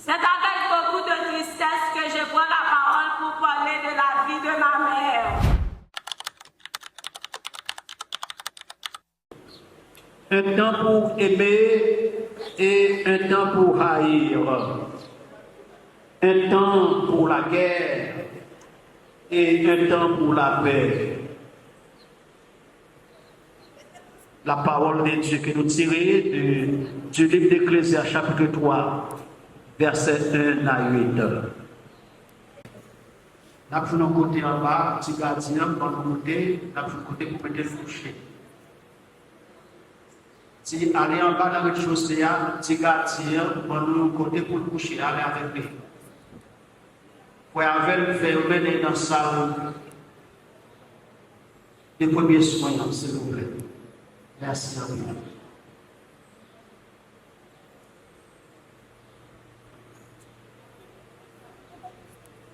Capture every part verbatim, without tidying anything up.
C'est avec beaucoup de tristesse que je prends la parole pour parler de la vie de ma mère. Un temps pour aimer et un temps pour haïr. Un temps pour la guerre et un temps pour la paix. La parole de Dieu que nous tirons de, du livre d'Ecclésiaste chapitre trois, verset un à huit. N ap jwenn yon kote anba, ti gadyen an ban nou kote, n ap jwenn kote pou mete l kouche. Ti ale anba nan rezchose a, ti gadyen an ban nou yon kote pou l kouche, ale avèk li. Kwè avè l, fè yo mennen l nan sal de premye swen an, silvouplè. Mèsi anpil.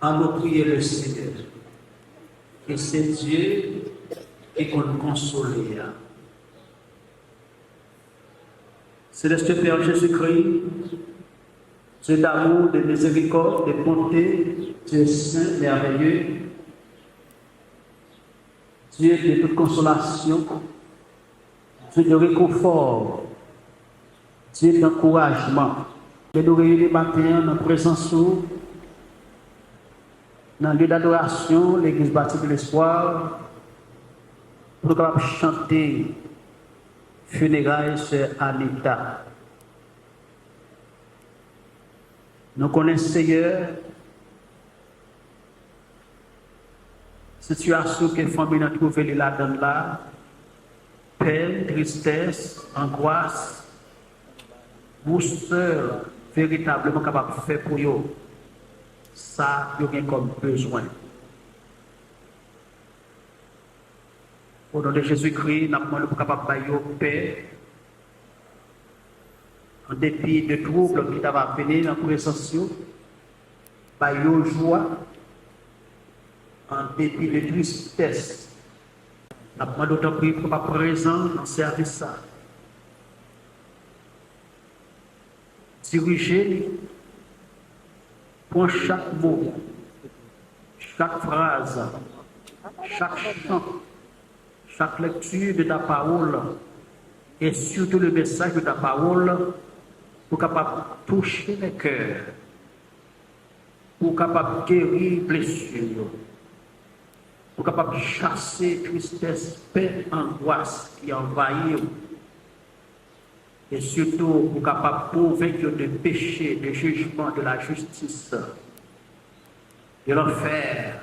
Ann nou priye Lesenyè, ke se Dye ki konn konsole a. Céleste Père Jésus-Christ, Dieu d'amour, de miséricorde, de bonté, Dieu saint, merveilleux, Dieu de toute consolation, Dieu de réconfort, Dieu d'encouragement. Ke nou reyini maten an nan prezans ou, nan lye dadorasyon Legliz Bati de Lespwa, pou nou kapab chante fineray Sè Anita. Nou konnen, Seyè, sitiyasyon ke fanmi nan twouve li ladan l la, pèn, tristès, angwas, ou sèl veritableman kapab fè pou yo sa yo gen kòm bezwen. O non de Jezikri, n ap mande w pou kapab bay yo pè, an depi de twoub ki ta va vini nan prezans yo, bay yo jwa, an depi de tristès. N ap mande w tanpri pou kapab prezan nan sèvis sa. Dirije li. Pran chak mo, chak fraz, chak chan, chak lèkti de ta pawòl, e sitou le mesaj de ta pawòl, pou kapab touche lè kè, pou kapab geri blesi yo, pou kapab chase tristès, pè, angwas ki anvayi yo. E sitou, pou kapab konvenk yo de peche, de jijman, de lajistis, de lanfè.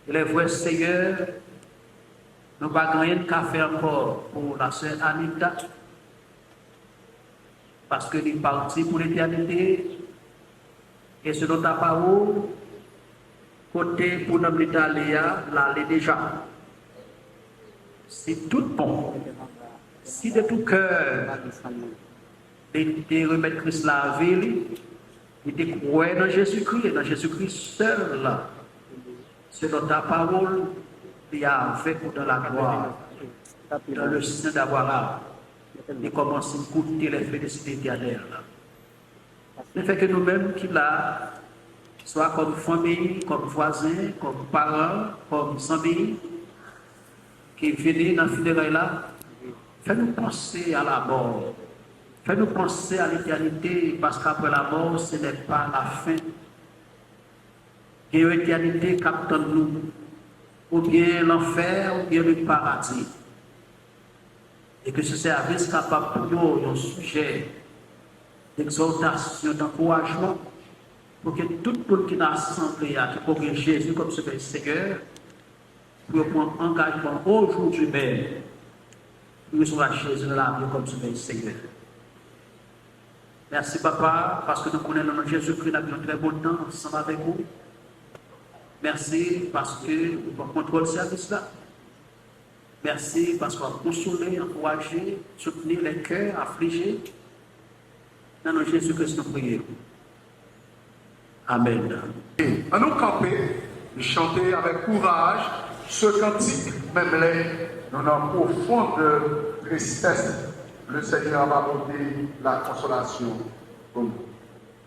Il est vrai, Seyè, nou pa gen anyen n ka fè ankò pou la sè Anita, paske li pati pou letènite. E selon ta pawòl, kote pou nanm li t ale a, l ale deja. Si tout bon, si de tout kè, li te remèt Kris lavi li, li te kwè nan Jezikri, e nan Jezikri sèl, selon ta pawòl, li avèk ou dans la gloire, dans le sein d'Abraham, e kòmanse goute les bénédictions éternelles. Men fè ke nou menm ki la, swa kòm fanmi, kòm vwazen, kòm paran, kòm zanmi, ki vini nan fineray la, fè nou panse a lamò, fè nou panse a letènite, paske apre lamò, ce n'est pas la fin. Gen yon etènite k ap tann nou, oubyen lanfè, oubyen le paradi. E ke se sèvis kapab pou yo yon sijè d'egzòtasyon, d'ankourajman, pou ke tout moun ki nan asanble a, ki poko gen Jezi kòm Sovè Seyè, pou yo pran angajman ojodwi menm, pou yo resevwa Jezi nan lavi yo kòm Sovè Seyè. Mèsi, Papa, paske nou konnen nan non Jezikri, n ap gen yon trè bon tan ansanm avèk ou. Mèsi paske ou pran kontwòl sèvis la. Mèsi paske w ap konsole, ankouraje, soutni lè kè aflije. Nan non Jezi Kris nou priye. Amèn. Ann nou kanpe, chante avèk kouraj ce cantique, menm lè nou nan pwofond tristès. Le Seigneur va porter la consolation.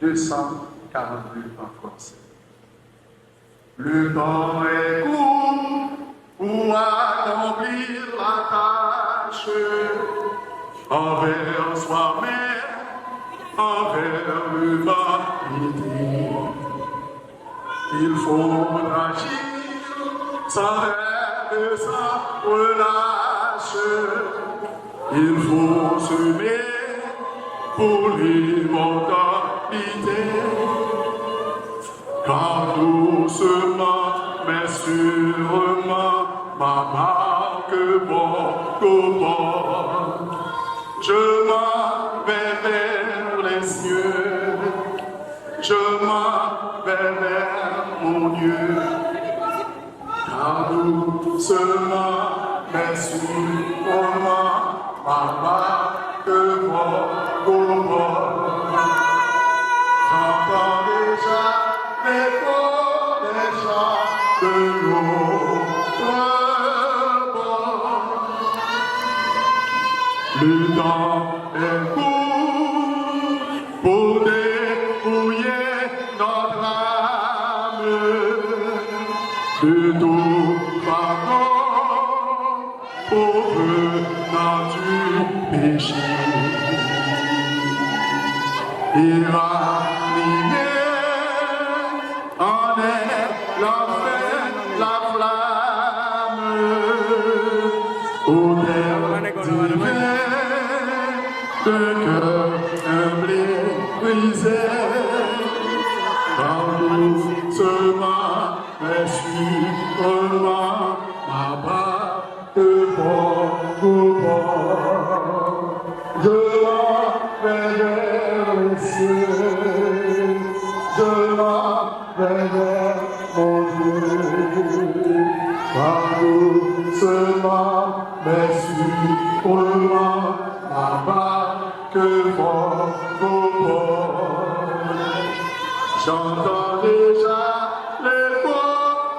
Deux cent quarante-deux en français. Le temps est court pour accomplir la tâche envers soi-même, envers l'humanité. Il faut agir sans rêve, sans relâche. Il faut semer pour l'immortalité. Car doucement, mais sûrement, ma barque porte au port. Je m'en vais vers les cieux. Je m'en vais vers mon Dieu. Car doucement, mais sûrement, ma barque porte au port. J'entends déjà l'écho des chants de l'autre bord. Le temps est court pour dépouiller notre âme de tout fardeau provenant du péché et ranimer en elle enfin la flamme, autel divin d'un cœur humble et brisé. Car doucement, mais sûrement, ma barque porte au port. Je m'en vais vers les cieux. Je m'en vais vers mon Dieu. Car doucement, mais sûrement, ma barque porte au port. J'entends déjà l'écho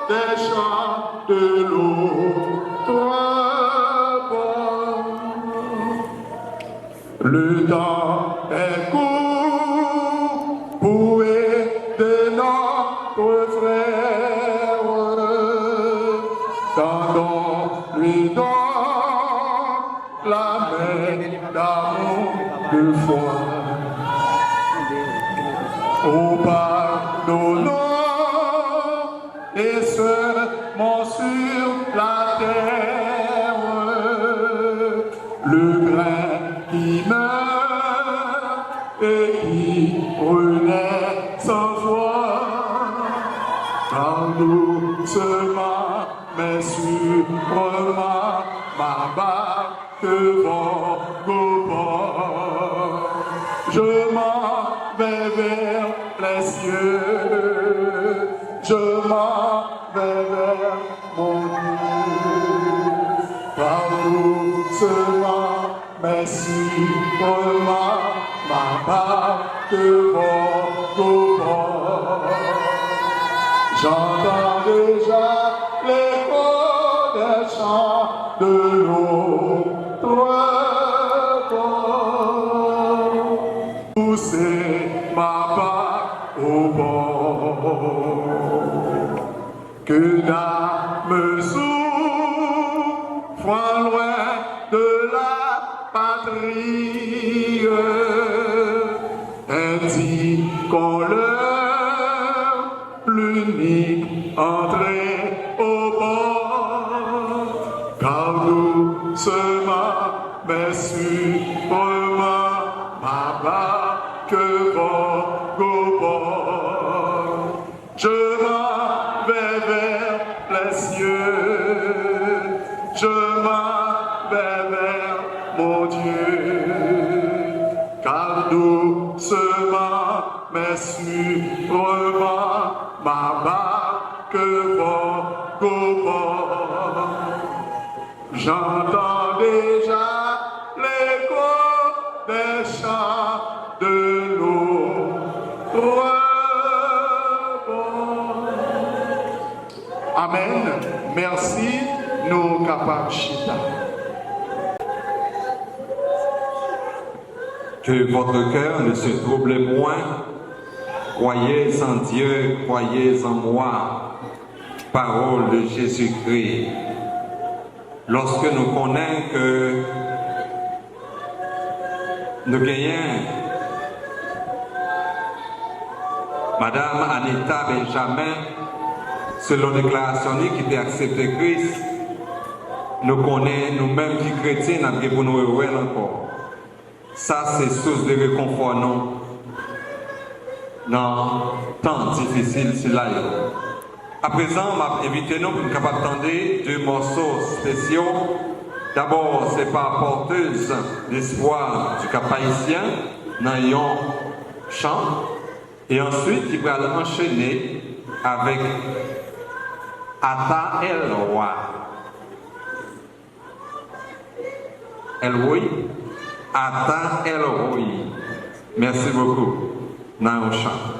des chants de l'autre bord. Le temps est court pour aider notre frère. Tendons-lui donc la main d'amour, de foi. Oh, pardonnons et semons sur la terre le grain qui meurt et qui renaît cent fois. Car doucement, mais sûrement, ma barque porte au port. Je m'en vais vers les cieux. Je m'en vais vers mon Dieu. Car doucement, mais sûrement, ma barque porte au port. J'entends déjà l'écho des chants de l'autre bord. Pousser ma barque au port. Que d'âmes souffrant loin de la patrie indiquent leur l'unique entrée au port. Car doucement, mais sûrement, ma barque vogue au port. Je m'en vais vers les cieux, je m'en vais vers mon Dieu, car doucement, mais sûrement, ma barque vogue au port. J'entends déjà l'écho des chants de l'autre bord. Amèn. Mèsi. Nou kapab chita. Que votre cœur ne se trouble point. Croyez en Dieu, croyez en moi. Parole de Jésus-Christ. Lòske nou konnen ke nou genyen Madanm Anita Benjamin, selon deklarasyon li, ki te aksepte Kris, nou konnen, nou menm ki kretyen, n ap gen pou nou rewè l ankò. Sa se sous de rekonfò nou nan tan difisil sila yo. Aprezan, m ap envite nou pou n kapab tande de mòso spesyo. Dabò, se pa Porteuse d'Espoir du Cap-Haïtien nan yon chan, e answit ki pral anchene avèk Ata El Roi. El Roi, Ata El Roi. Mèsi bokou. Nan yon chan.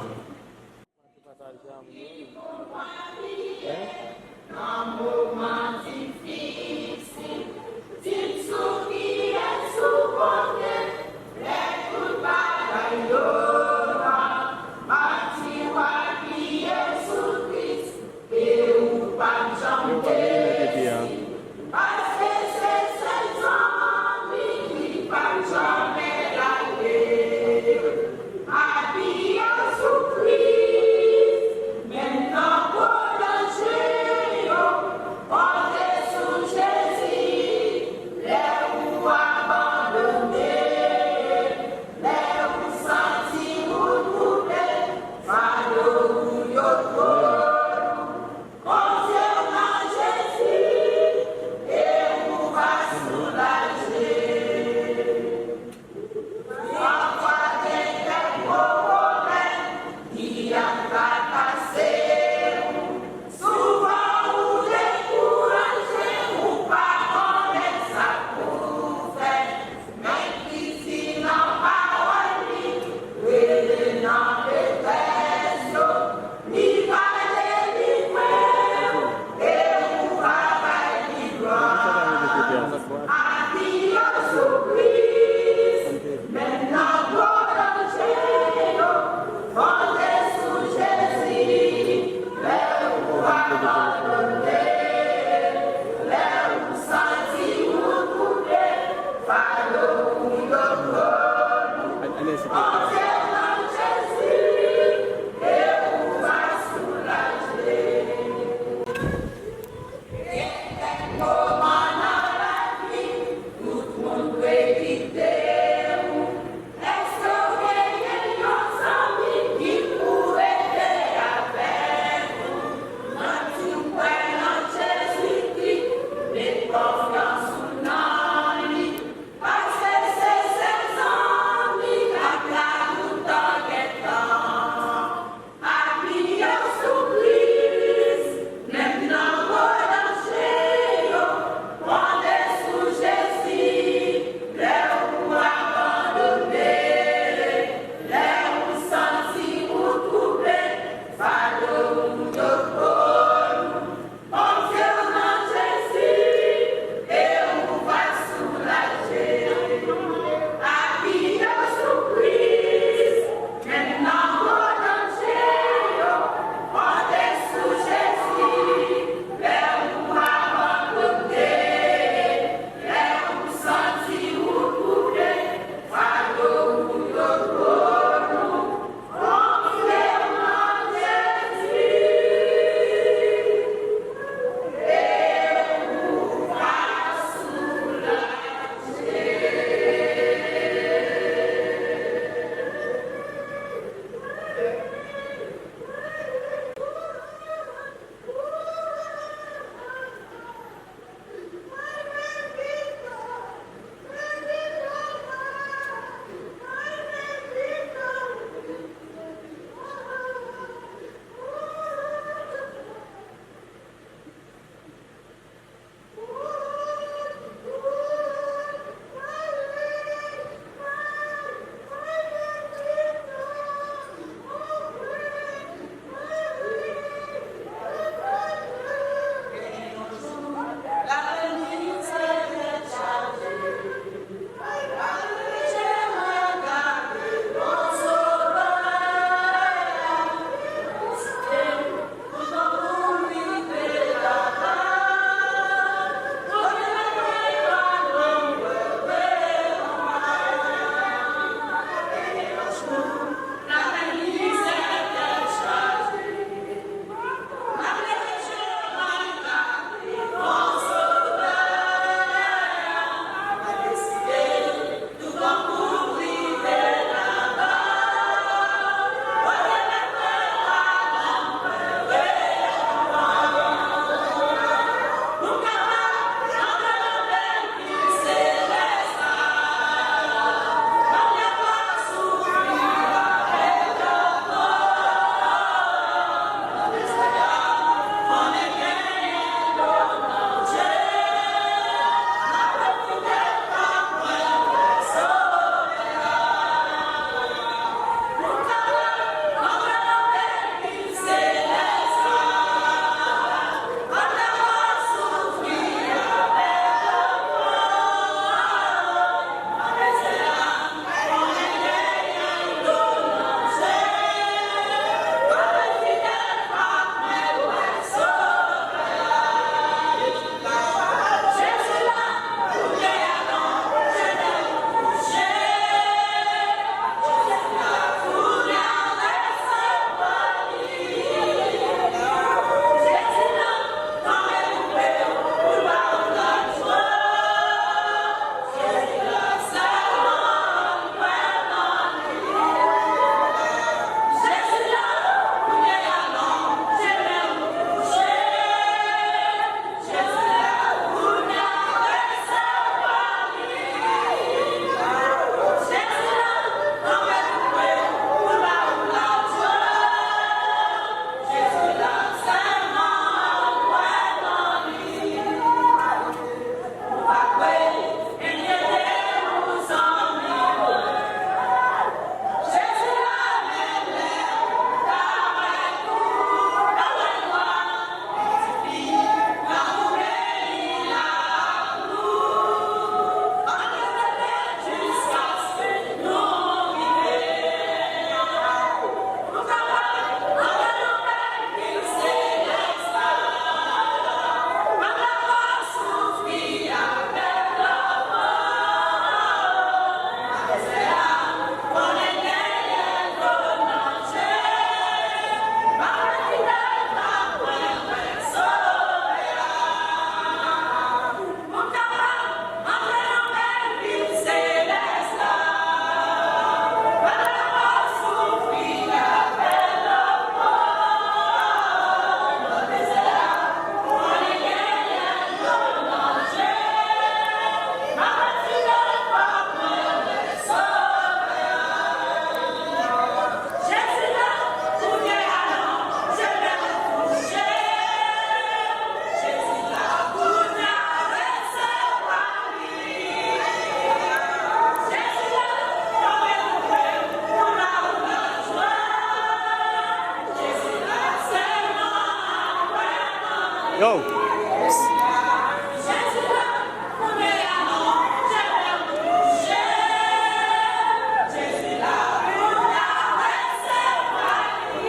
Yo!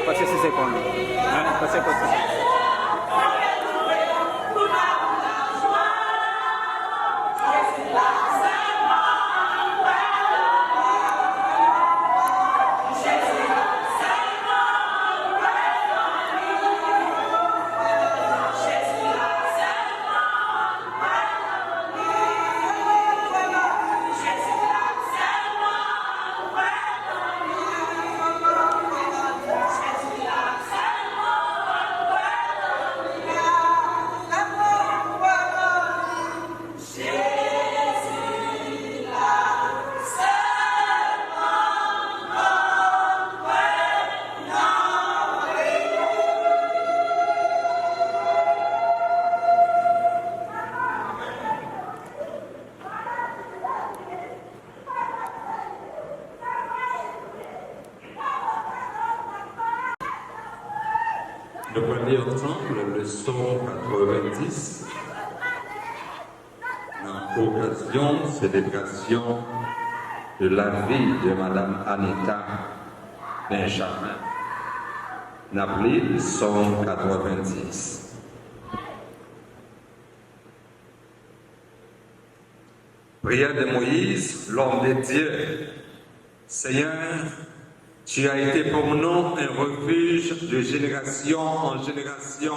Pase si se konn. Hein? Pase kot sa. Nou pral li ansanm leson katrevendis nan okazyon selebrasyon de lavi de Madam Anita Benjamin. N ap li Sòm katrevendis. Prière de Moïse, l'homme de Dieu. Seigneur, tu as été pour nous un refuge de génération en génération.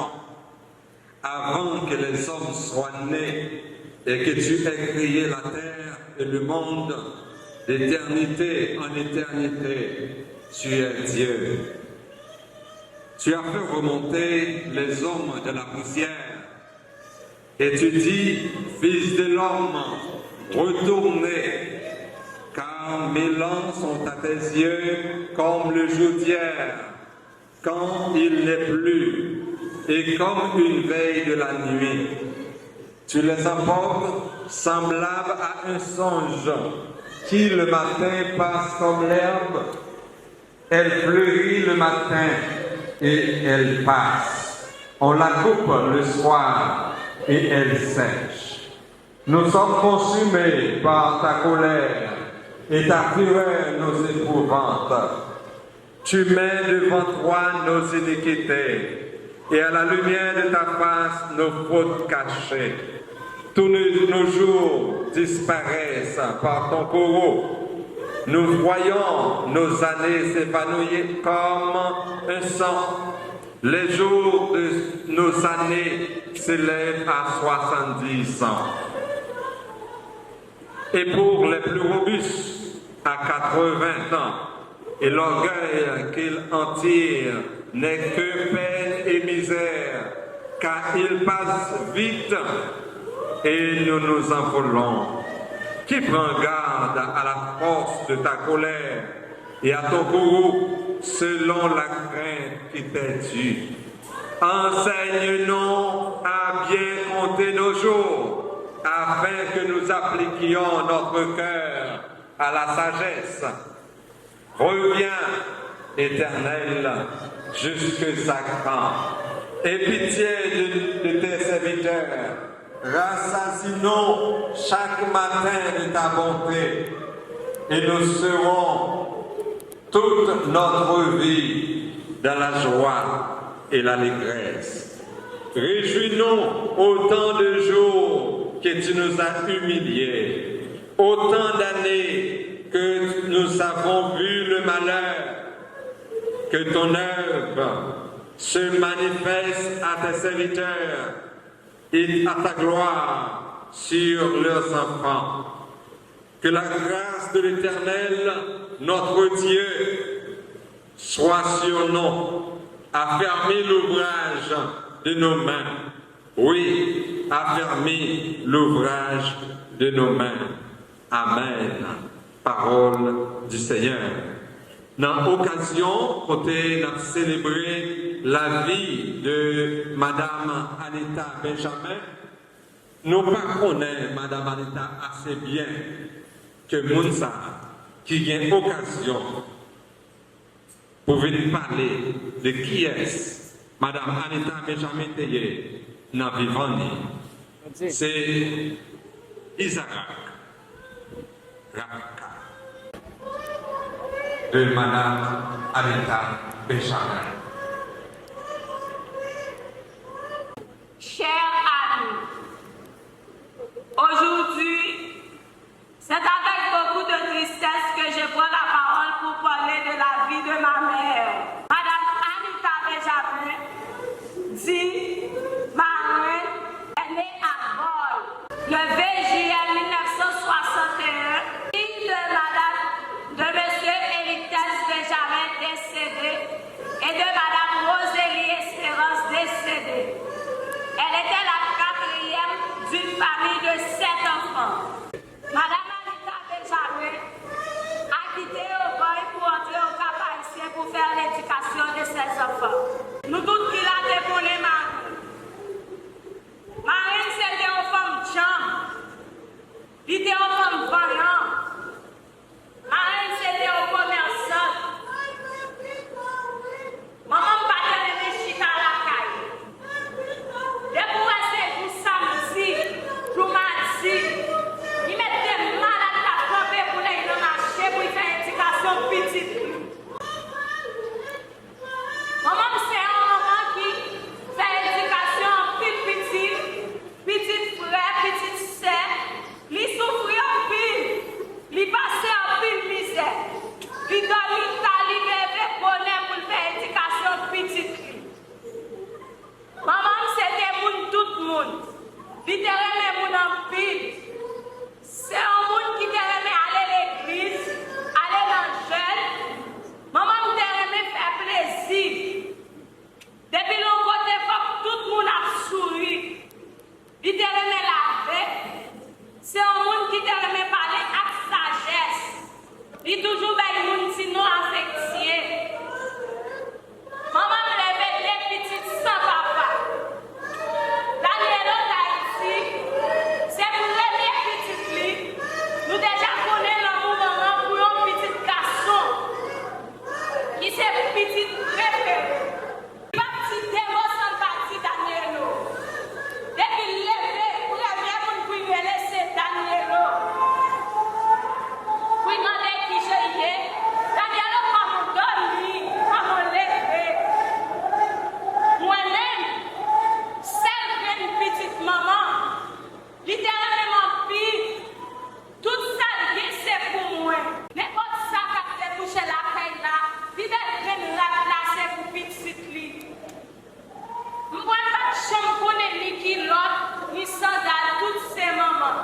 Avant que les hommes soient nés et que tu aies créé la terre et le monde, d'éternité en éternité, tu es Dieu. Tu as fait remonter les hommes de la poussière. Et tu dis, Fils de l'homme, retournez, car mille ans sont à tes yeux comme le jour d'hier, quand il n'est plus, et comme une veille de la nuit. Tu les emportes semblables à un songe, qui le matin passe comme l'herbe. Elle fleurit le matin et elle passe. On la coupe le soir et elle sèche. Nous sommes consumés par ta colère et ta fureur nous épouvante. Tu mets devant toi nos iniquités et à la lumière de ta face nos fautes cachées. Tous nos, nos jours disparaissent par ton courroux. Nous voyons nos années s'évanouir comme un sang. Les jours de nos années s'élèvent à soixante-dix ans. Et pour les plus robustes, à quatre-vingts ans, et l'orgueil qu'il en tire n'est que peine et misère, car il passe vite et nous nous envolons. Qui prend garde à la force de ta colère et à ton courroux selon la crainte qui t'est due. Enseigne-nous à bien compter nos jours, afin que nous appliquions notre cœur à la sagesse. Reviens, Éternel, jusqu'à quand? Aie pitié de, de tes serviteurs. Rassasie-nous chaque matin de ta bonté, et nous serons toute notre vie dans la joie et l'allégresse. Réjouis-nous autant de jours que tu nous as humiliés, autant d'années que nous avons vu le malheur, que ton œuvre se manifeste à tes serviteurs et à ta gloire sur leurs enfants. Que la grâce de l'Éternel, notre Dieu, soit sur nous. Affermis l'ouvrage de nos mains. Oui, affermis l'ouvrage de nos mains. Amen. Parole du Seigneur. Nan okazyon kote n ap selebre lavi de Madam Anita Benjamin, nou pa konnen Madam Anita ase byen ke moun sa a ki gen okazyon pou vin pale de kiyès Madam Anita Benjamin te ye. Nan vivan li, se Izarak Rabka, de Madam Anita Benjamin. Chers amis, aujourd'hui, c'est avec beaucoup de tristesse que je prends la parole pour parler de la vie de ma mère. Madame Anita Benjamin, dit Marin, est née à Bol le vingt juillet mille neuf cent soixante et un, fille de Madame, de Monsieur Elitas Benjamin, décédé, et de Madame Rosélie Espérance, décédée. Elle était la quatrième d'une famille de sept enfants. Madame Anita Benjamin a kite Obòy pou antre au Cap Haïtien pou fè ledikasyon de ses enfants. Nou tout ki la te konnen Marin. Marin se te yon fanm djanm. Li te yon fanm vanyan. Marin se te yon komèsant. Manman m pa t renmen chita lakay. Depi w wè se jou samdi, jou madi, li mete malad l ap kanpe pou l al nan mache pou l fè edikasyon pitit li. Manman m se yon manman ki fè edikasyon anpil pitit, pitit frè, pitit sè. Li soufri anpil, li pase anpil mizè. Li dòmi ta, li leve bonè pou l fè edikasyon pitit li. Manman m se te moun tout moun. Li te renmen moun anpil. Se yon moun ki te renmen ale legliz, ale nan jèn. Manman m te renmen fè plezi. Depi l yon kote, fòk tout moun ap souri. Li te renmen lave. Se yon moun ki te renmen pale ak sajès. Li toujou bay moun ti non afektye. Manman m leve de pitit san papa. Danielo t Ayiti, se premye pitit li. Nou deja konnen lanmou manman pou yon pitit gason, ki se pitit prefere. Li p ap di de mo san l pa di Danielo. Depi l leve, premye moun pou l rele se Danielo. Pou l mande kijan l ye. Danielo, kòman w dòmi? Kòman w leve? Mwen menm, sèl grenn pitit manman, li te renmen m anpil. Tout sa l gen se pou mwen. Nenpòt sa k ap debouche lakay la, pi bèl grenn rad la se pou pitit li. M kwè l pa t janm konnen ni kilòt, ni sandal, tout se manman.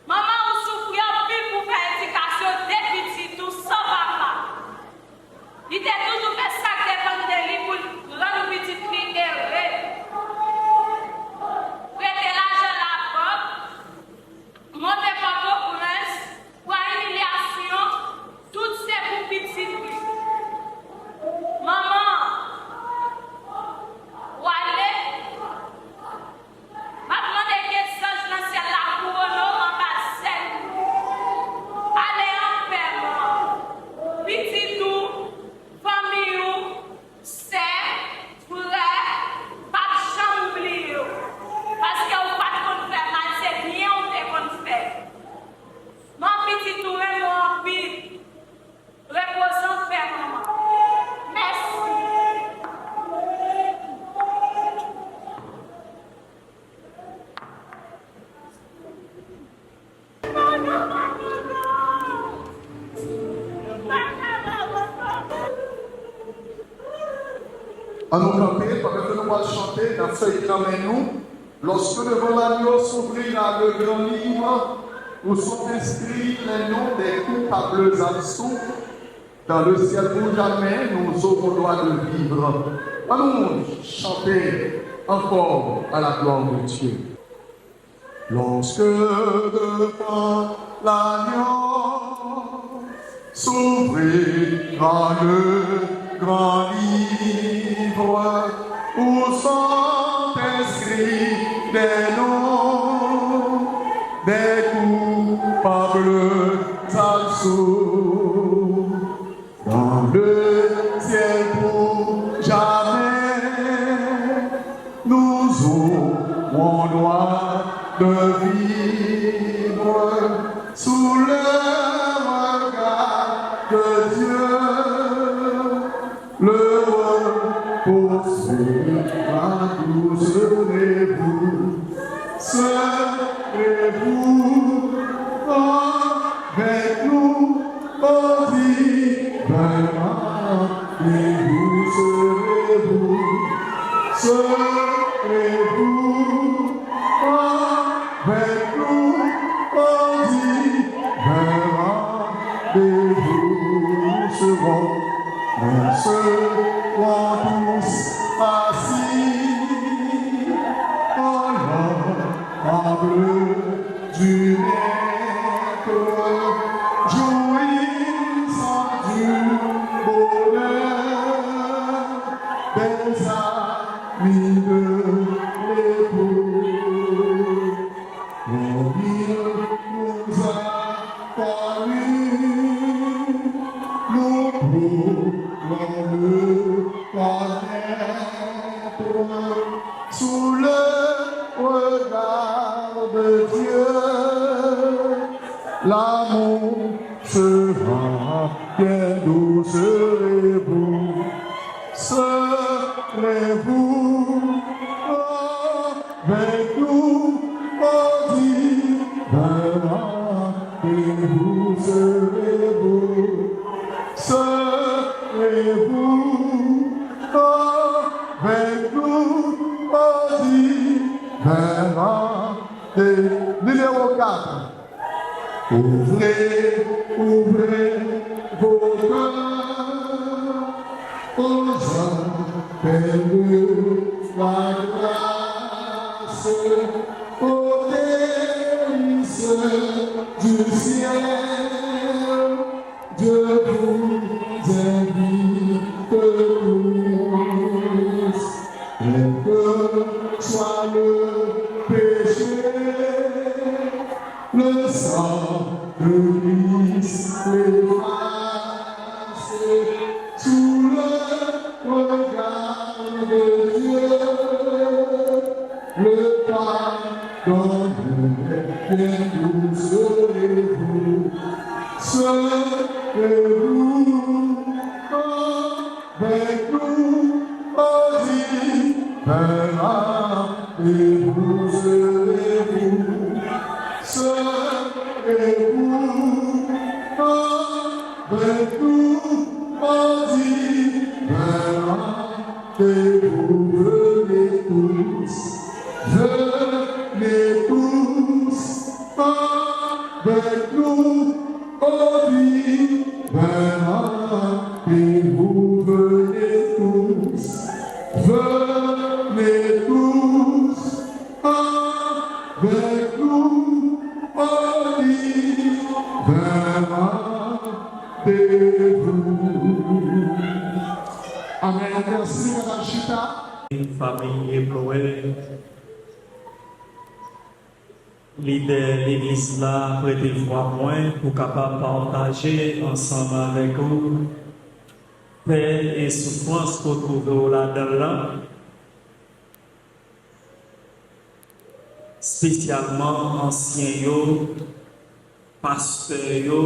Manman ou soufri anpil pou fè edikasyon de pitit ou san papa. Li te toujou fè sa k depann de li pou l rann pitit li ere. Prete lajan labank, monte Pòtoprens, pran imilyasyon, tout se pou pitit li. Manman, w ale, m ap mande ke zanj nan syèl la kouwonnen w anba zèl ou. Ale anpè, manman. Pitit ou, fanmi ou, sè, frè, p ap janm bliye w. Paske ou pa t konn fè mal, se byen ou te konn fè. Manman, pitit ou renmen w anpil. Repoze an pè, manman. Mèsi. Ann nou kanpe, pandan ke nou pral chante, n ap fèy nan men nou. Lorsque devant l'agneau s'ouvrit là le grand livre où sont inscrits les noms des coupables absous, dans le ciel pour jamais, nous aurons droit de vivre. Ann nou chante encore à la gloire de Dieu. Lorsque devant l'agneau s'ouvrira le grand livre où sont inscrits des noms des coupables absous. Dans le ciel pour jamais, nous Dieu, le repos sera doux, serez-vous, serez-vous avec nous au divin rendez-vous, serez-vous, serez-vous avec nous au divin rendez-vous. Nous serons, nous serons tous assis à la table du Maître, jouissant du bonheur des amis de l'époux. Comme il nous a connus, nous pouvons le connaître sous le regard de Dieu. L'amour sera bien doux, serez-vous, serez-vous avec nous au divin rendez-vous, serez-vous, serez-vous avec nous au divin rendez-vous. Numéro quatre. Ouvrez, ouvrez vos cœurs aux appels de la grâce, aux délices du ciel. Dieu vous invite tous, quel que soit le péché, le sang de Christ l'efface. Sous le regard de Dieu, le pardon est bien doux, serez-vous, serez-vous avec nous au divin rendez-vous, serez-vous, serez-vous avec nous au divin rendez-vous. Venez tous, venez tous avec nous au divin rendez-vous. Venez tous, venez tous avec nous au divin rendez-vous. Amèn. Mèsi, nou ka chita. Fanmi Eplowè, lidè legliz la prete vwa mwen pou kapab pataje ansanm avèk ou pèn e soufrans w twouve w ladan l lan, espesyalman ansyen yo, pastè yo,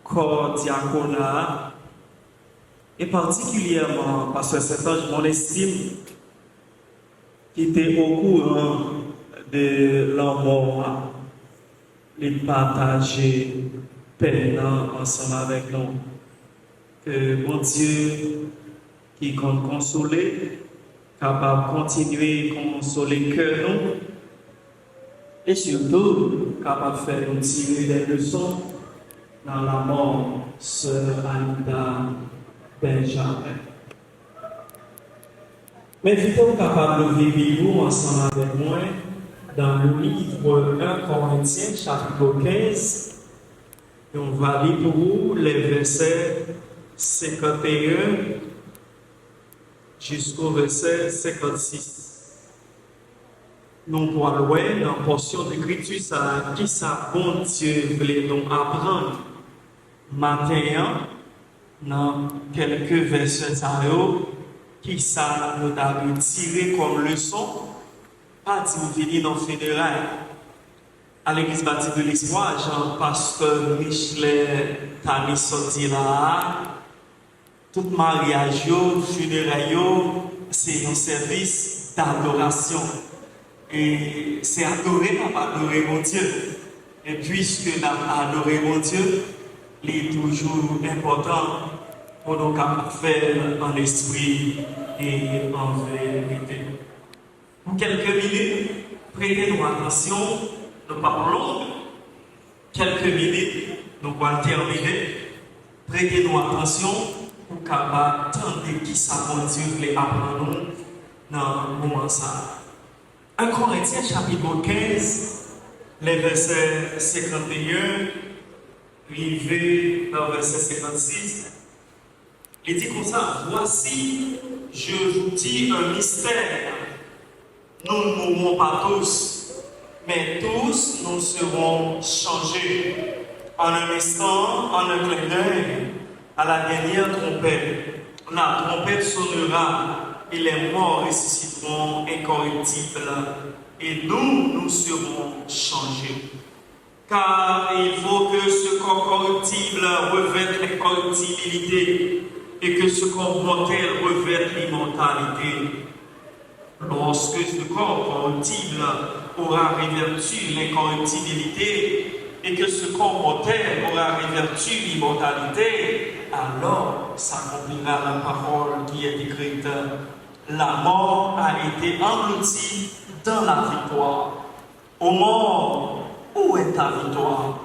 kò dyakona a, e patikilyèman pastè Sentanje Monestin, ki te okouran de lanmò a, li pataje pèn nan ansanm avèk nou. Ke Bondye ki konn konsole kapab kontinye konsole kè nou, e sitou kapab fè nou tire de leson nan lanmò sè Anita Benjamin. M envite w kapab leve Bib ou ansanm avèk mwen dans le livre un Corinthiens, chapitre quinze, e nou va li pou ou lè vèsè senkanteyen jisko vèsè senkannsis. Nou pral wè nan pòsyon lekriti sa a kisa Bondye vle nou aprann maten an nan kèlke vèsè sa yo, kisa nou ta dwe tire kòm leson. Pa di m vini nan fineray. A Legliz Batis de Lespwa, jan pastè Michelet ta di sot di la a, tout maryaj yo, fineray yo, se yon sèvis dadorasyon. E se adore n ap adore Bondye. E piske n ap adore Bondye, li toujou enpòtan pou nou kapab fè l an espri e an verite. Pou kèlke minit, prete nou atansyon, nou p ap long, kèlke minit, nou pral tèmine. Prete nou atansyon pou kapab tande kisa Bondye vle aprann nou nan moman sa a. En Korentyen chapit kenz, lè vèsè senkannteyen rive nan vèsè senkannsis, li di konsa, Voici, je vous dis un mystère. Nous ne mourrons pas tous, mais tous nous serons changés. En un instant, en un clin d'œil, à la dernière trompette, la trompette sonnera et les morts ressusciteront incorruptibles, et nous, nous serons changés. Car il faut que ce corps corruptible revête l'incorruptibilité et que ce corps mortel revête l'immortalité. Lorsque ce corps corruptible aura revêtu l'incorruptibilité et que ce corps mortel aura revêtu l'immortalité, alors s'accomplira la parole qui est écrite. La mort a été engloutie dans la victoire. Ô mort, où est ta victoire?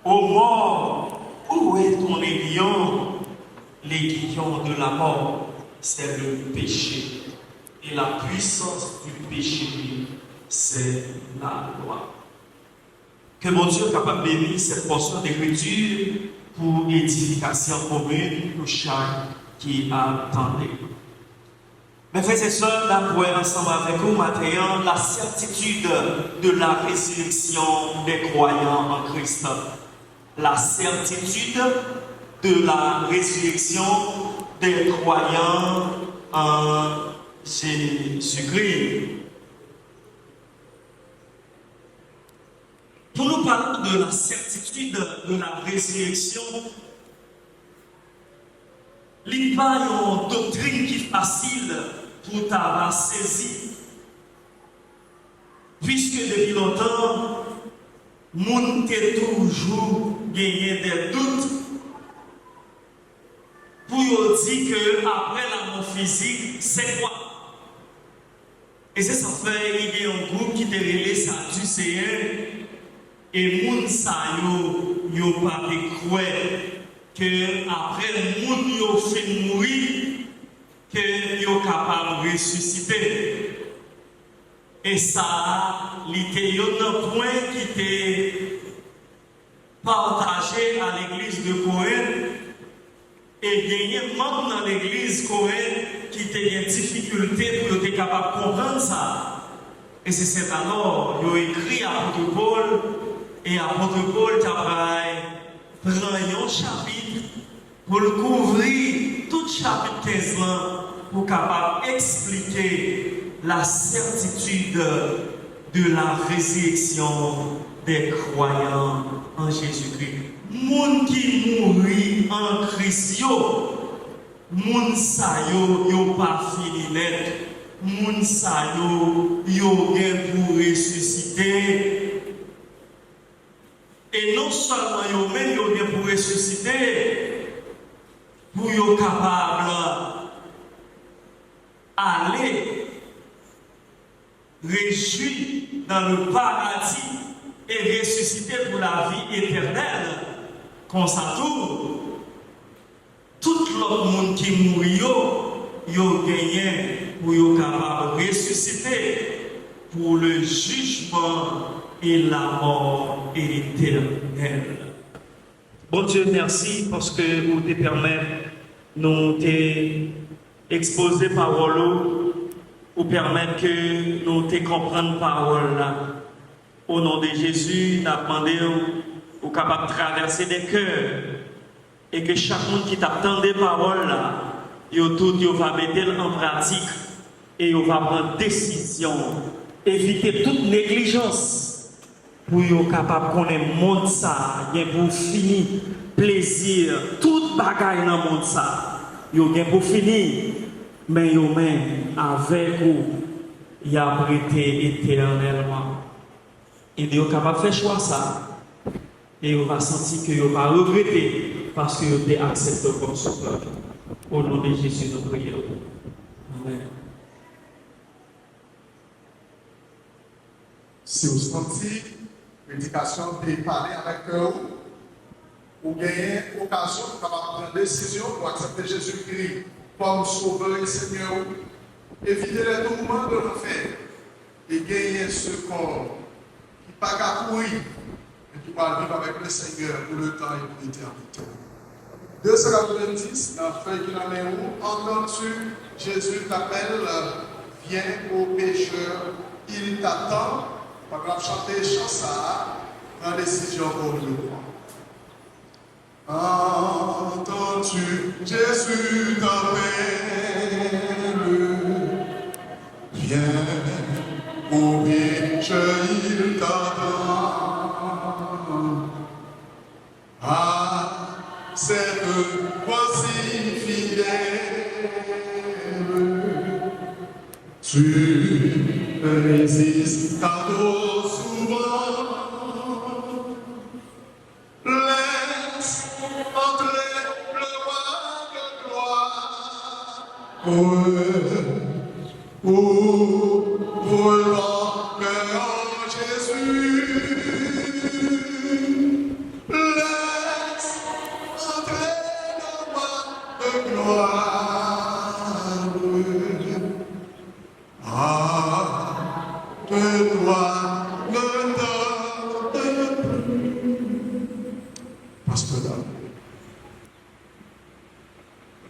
Ô mort, où est ton aiguillon? L'aiguillon de la mort, c'est le péché. Et la puissance du péché, c'est la loi. Ke Bondye kapab beni sèt pòsyon dekriti pou edifikasyon komin pou chak ki ap tande. Mes frères et sœurs, n ap wè ansanm avèk ou maten an, la certitude de la résurrection des croyants en Christ. La certitude de la résurrection des croyants en Jésus-Christ. Pou nou pale de la certitude de la résurrection, li pa yon doktrin ki fasil pou ta va sezi, piske depi lontan, moun te toujou genyen de dout pou yo di ke apre lanmò fizik, se kwa? E se sa k fè li gen yon gwoup ki te rele Sadiseyen, e moun sa yo, yo pa te kwè ke apre moun yo fin mouri, ke yo kapab resisite. E sa a, li te youn nan pwen ki te pataje a legliz de Korent, e genyen manm nan legliz Korent ki te gen difikilte pou yo te kapab konprann sa. E se sèt alò, yo ekri apot Pòl, e apot Pòl ta pral pran yon chapit pou l kouvri tout chapit kenz lan pou kapab eksplike la certitude de la résurrection des croyants en Jésus-Christ. Moun ki mouri an Kris yo, moun sa yo, yo pa fini nèt. Moun sa yo, yo gen pou resisite. E non sèlman yo menm yo gen pou resisite, pou yo kapab ale rejwi dans le paradis e resisite pou lavi etènèl. Konsa tou, tout lòt moun ki mouri yo, yo genyen pou yo kapab resisite pour le jugement et la mort éternelle. Bondye, mèsi paske ou te pèmèt nou te ekspoze pawòl ou, ou pèmèt ke nou te konprann pawòl la. O non de Jezi, n ap mande w, ou kapab travèse de kè, e ke chak moun ki t ap tande pawòl la, yo tout yo va mete l an pratik, e yo va pran desizyon, evite tout neglijans. pou yo kapab konnen mond sa a gen pou fini, plezi, tout bagay nan mond sa a, yo gen pou fini, men yo menm, avèk ou, y ap rete etènèlman. Ebyen, yo kapab fè chwa sa a, e yo va santi ke yo pa regrete, paske yo te aksepte w kòm Sovè. O non de Jezi, nou priye w. Amèn. Si w santi predikasyon an te pale avèk kè w, ou genyen okazyon pou kapab pran desizyon pou aksepte Jezikri kòm Sovè e Senyè w, evite les tourments de l'enfer e genyen sekò ki pa ka kouri, men ki pral viv avèk le Seigneur pour le temps et pour l'éternité. De san katrevenndis, nan fèy ki nan men ou, Entends-tu, Jésus t'appelle, viens, ô pécheur, il t'attend. Pandan n ap chante chan sa a, pran desizyon pou ou. Entends-tu, Jésus t'appelle, viens, ô pécheur, il t'attend. À cette voix si fidèle, tu résistes à trop souvent. Laisse entrer le roi de gloire. Ouvre ton cœur en Jésus. Laisse entrer le roi de gloire. Ah, que toi ne tardes plus. Pasteur Dam.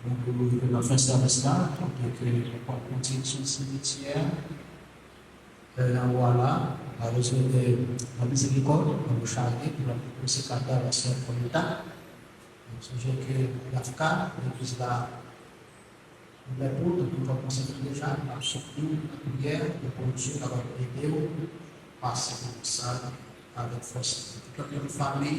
Donk, nou pral fè sèvis la, kote ke nou pral kontinye sou simityè, lè nan bwa la, nou pral swete nan mizerikòd, nou chaje, pou nou pase kata la sèl konmita. Nou sonje ke Rafka, legliz la, ouvè pou, tankou nou konn konsèy deja, n ap soutni w nan priyè, depi w kapab ede w pase pou sa, avèk fòs. Tout lòt fanmi,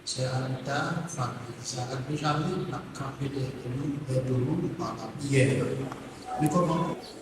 sè Anita, fanmi Isaac Benjamin, n ap kanpe dèyè nou, dèyè nou, nan lapriyè. Nou kòmanse.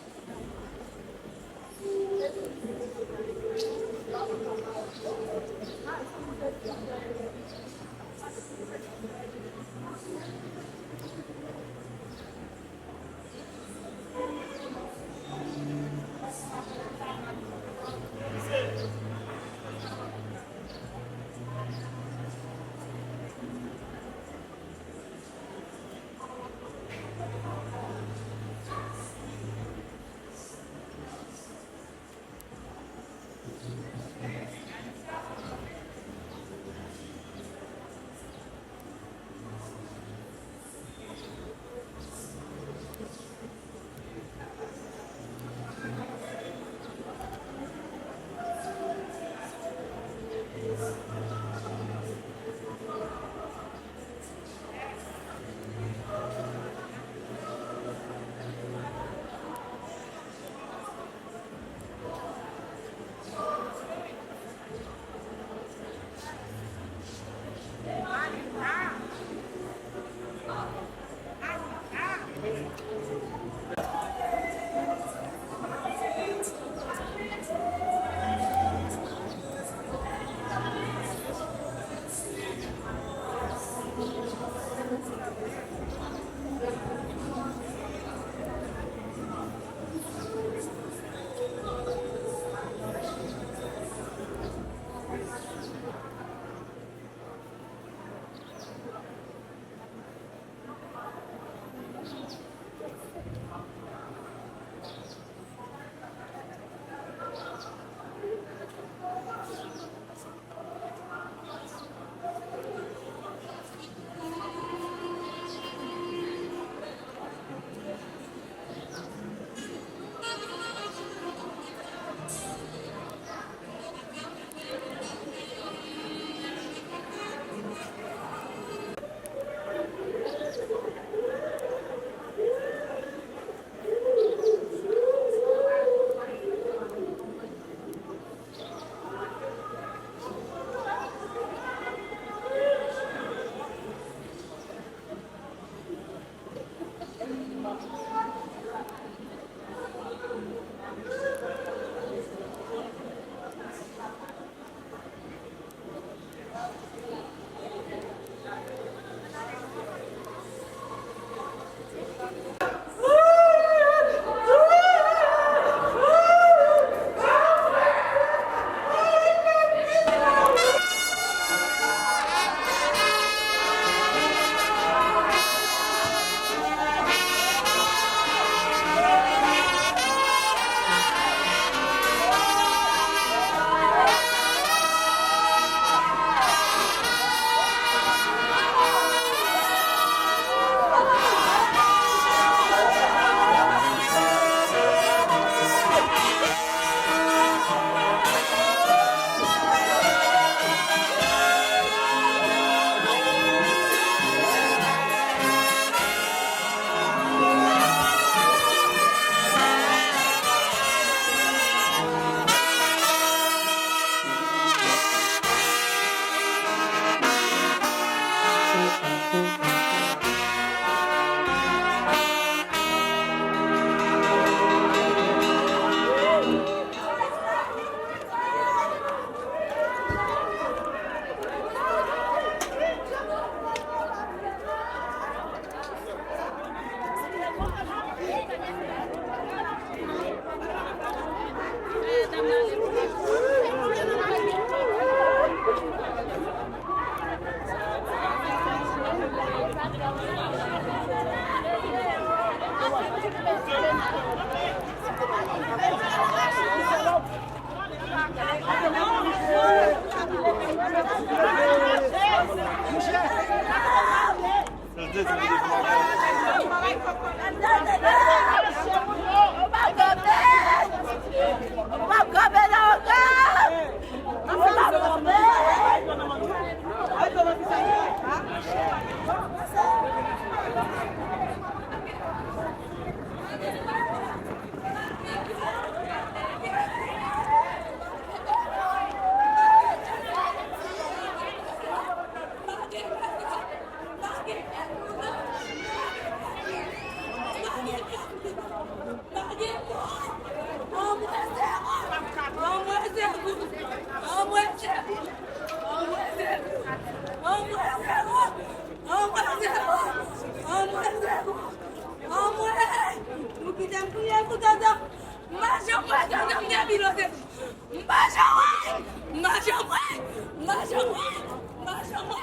Anmwey! Nou kite m kriye pou Tata. M pa janm wè Tata m gen bilose. M pa janm wè. M pa janm wè. M pa janm wè. M pa janm wè.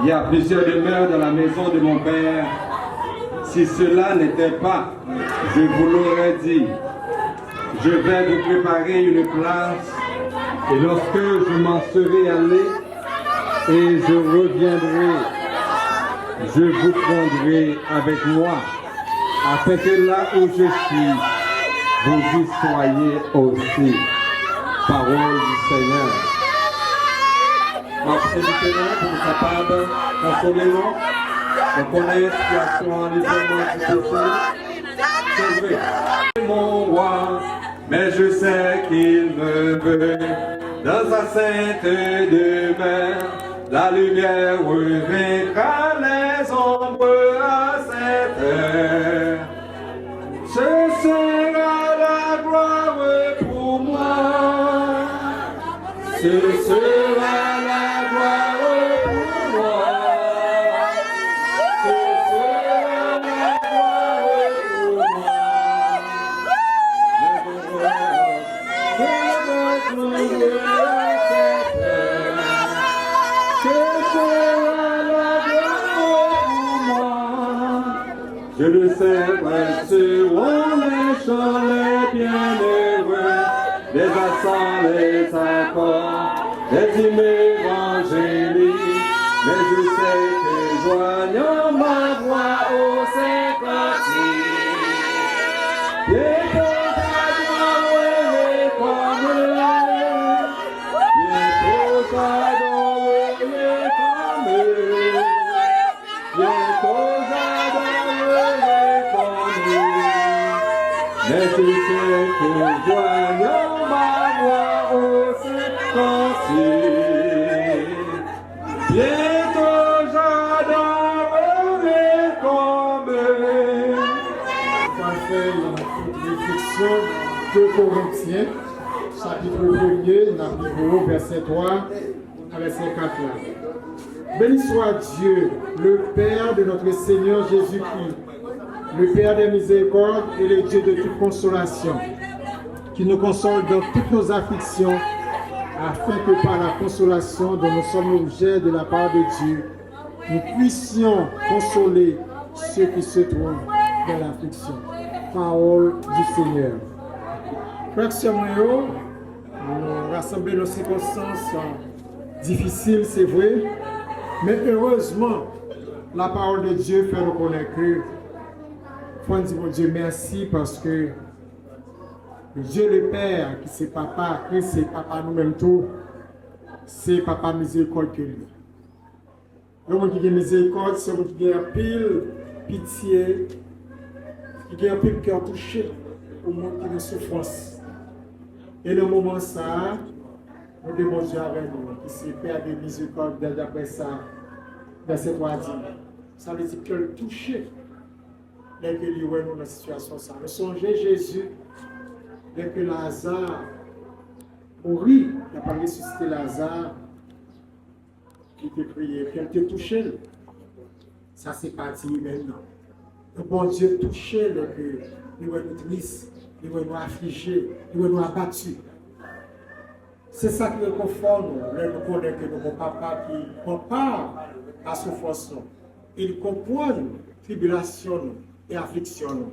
Il y a plusieurs demeures dans la maison de mon père. Si cela n'était pas, je vous l'aurais dit. Je vais vous préparer une place, et lorsque je m'en serai allé, et je reviendrai, je vous prendrai avec moi, afin que là où je suis, vous y soyez aussi. Parole du Seigneur. M ap envite nou pou nou kapab konsole nou. Nou konnen sitiyasyon an li vrèman difisil. Se vre. Mon roi, mais je sais qu'il me veut. Dans sa sainte demeure, la lumière revaincra les ombres à cette heure. Ce sera la gloire pour moi. Ce sera la gloire pour moi. Ce sera la gloire pour moi. Les ombres revaincront les ombres à cette heure. Ce sera la gloire pour moi. Je le sais, prêts seront les chants, les bienheureux, les accents, les accords, les hymnes évangéliques. Mais je sais que joignant ma voix au saint cantique, bientôt j'adorerai comme, bientôt j'adorerai comme. Bientôt j'adorerai comme lui. Mais je sais que joignant ma voix au saint cantique, bientôt j'adorerai comme lui. Nou pral fè yon kout refleksyon de Korentyen, chapit premye, n ap li vèsè twa. Vèsè kat la. Béni soit Dieu, le Père de notre Seigneur Jésus-Christ, le Père des miséricordes et le Dieu de toute consolation, qui nous console dans toutes nos afflictions, afin que par la consolation dont nous sommes l'objet de la part de Dieu, nous puissions consoler ceux qui se trouvent dans l'affliction. Parole du Seigneur. Frè ak sè mwen yo, nou rasanble nan sikonstans difisil, se vre, men erezman, la parole de Dieu fè nou konnen ke fò n di Bondye mèsi, paske Dieu le Père, ki se Papa, Kris se Papa nou menm tou, se Papa mizerikòd ke li ye. Yon moun ki gen mizerikòd, se yon moun ki gen anpil pitye, ki gen anpil kè touche pou moun ki nan soufrans. E nan moman sa a, nou gen Bondye avèk nou, ki se Père de miséricorde, daprè sa vèsè twa di. Sa vle di kè l touche lè ke li wè nou nan sitiyasyon sa a. Nou sonje Jezi, lè ke Laza mouri, l ap al resisite Laza, li te kriye, kè l te touche l. Sa se pati imèn nan. Donk, Bondye touche lè ke li wè nou tris, li wè nou aflije, li wè nou abati. Se sa ki rekonfò nou, lè nou konnen ke nou gon Papa ki pran pa La souffrance nou. Il konprann tribilasyon nou e afliksyon nou.